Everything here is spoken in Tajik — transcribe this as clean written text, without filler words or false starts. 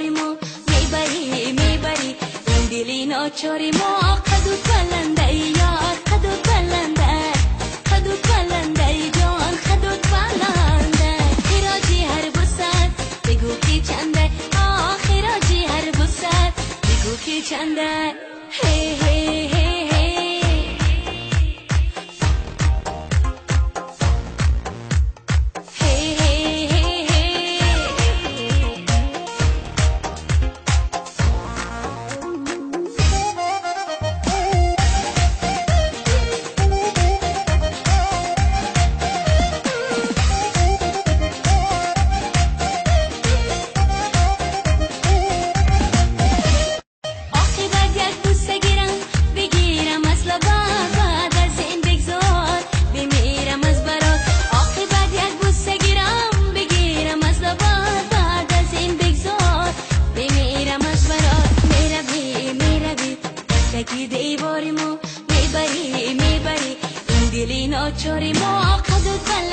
دیوار ما میبری میبری این دلی ناچار ما قدوت بلنده یار قدوت بلنده قدوت بلنده جان قدوت بلنده خراجی هر بسد بگو که چنده آه خراجی هر بسد بگو که چنده هی هی هی دیوار ما میبری میبری این دلی ناچار ما قدوت بلنده.